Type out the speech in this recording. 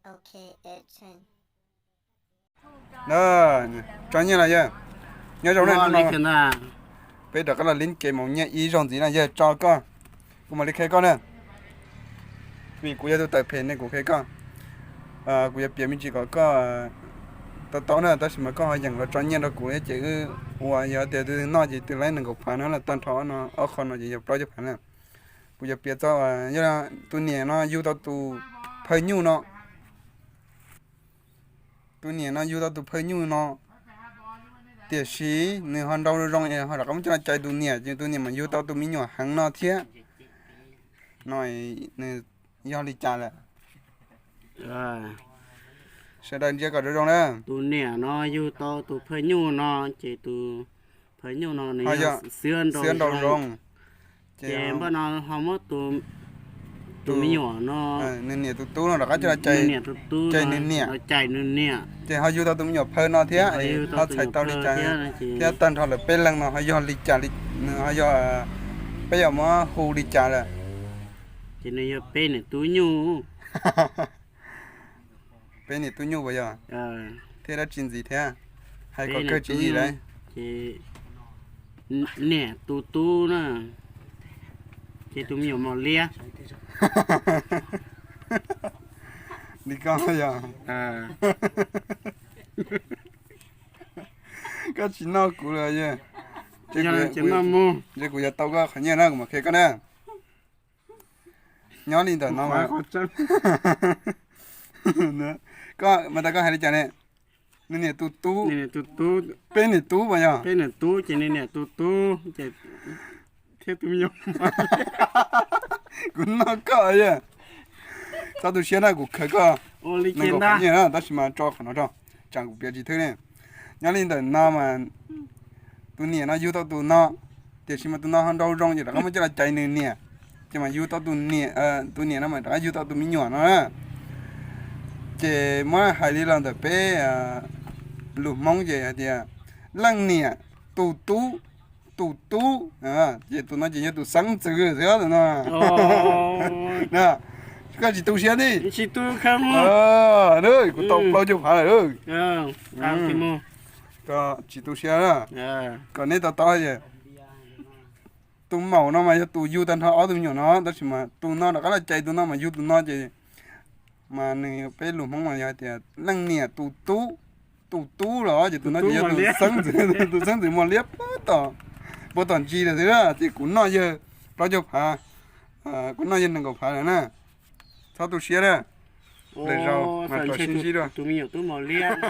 Tso nyiaj los yawg. Nyob zoo na, peb rov qab los lib kev mus nyiaj ib zaug ntxiv na yawg, tso koj. Kuv mam li qhia koj na. Vim kuv yog tus tawm phem ne kuv qhia koj. Kuv yuav piav me ntsis kom koj tau tau na, tab sis mas koj ho yeem los tso nyiaj nrog kuv thiab ces wb ua, yog tias tus twg noj ces tus laib nees nkaum phav no los tag nrho no ob qho no ces yog plaub caug phav na. Kuv yuav piav txog tus niam no yug tau tus phawj nyuj no. Tus niam no yug tau tus phawj nyuj no, tiam sis nws ho nrau zoo es ho rov qab muab coj los cais tus niam ces tus niam mas yug tau tus me nyuam heev no thiab no. Nws yog li cas lawm? Sawv daws ntsia kom zoo zoo na. Tus niam no yug tau tus phawj nyuj no ces tus phawj nyuj no nws yog xiab nrau zoo. Ces npaj no ho muab tus me nyuam no, nws niam tus tub no rov qab coj los cais, cais nws niam, cais nws niam. Ces ho yug tau tus me nyuam phawj no thiab, ho txhais tau li cas thiab, tag nrho lawm peb leeg no ho yog li cas, nws ho yog, peb yuav muab hu li cas lawm? Ces nws yog peb niam tub nyuj. Peb niam tub nyuj puas yog? Thiab dab tsi ntxiv thiab? Hais kom kawg tswv yim lauj. Ces niam tus tub na, ces tus me nyuam mos liab. Li koj yog? Koj tsis noj kuv lawm yog? Ces kuv yuav tau koj qhov nyiaj na, kuv mam qhia koj na. Nyob li ntawm no, koj mas tas koj hais li cas ne? Nws niam tus tub, peb niam tub puas yog? Peb niam tub ces nws niam tus tub ces thiab tus me nyuam. Kuv noj koj yog. Txhob tu siab na, kuv khawv koj nees nkaum qhov nyiaj na, tab sis mas tso qhov no tso, tsam kuv piav tsis thwb ne. Nyob li ntawm no mas tus niam no yug tau tus no, tiam sis mas tus no ho nrau zoo ces rov qab muab coj los cais nws niam, ces mas yug tau tus niam, tus niam no mas rov qab yug tau tus me nyuam no na. Ces muab hais li los ntawm peb lus Hmoob ces hais tias leej niam tus tub, tus tub, ces tus no ces yog tus xeeb ntxwv xwb tus no. Koj tsis tu siab li. Kuv tau plaub caug phav lawm. Koj tsis tu siab, kom neb to taub hais tias tus maum no mas yog tus yug tag nrho ob tug me nyuam no, tab sis mas tus no rov qab los cais tus no mas yug tus no ces mas nws peb lus Hmoob mas yog hais tias leej niam tus tub, tus tub los ces tus no ces yog tus xeeb ntxwv, tus xeeb ntxwv mos liab puag tom ntsis lawm xwb, ces kuv noj yawg plaub caug phav, kuv noj yawg nees nkaum phav lawm na. Txhob tu siab na, lwm zaus mas rau sib ntsib dua. Tus me nyuam tub mos liab no.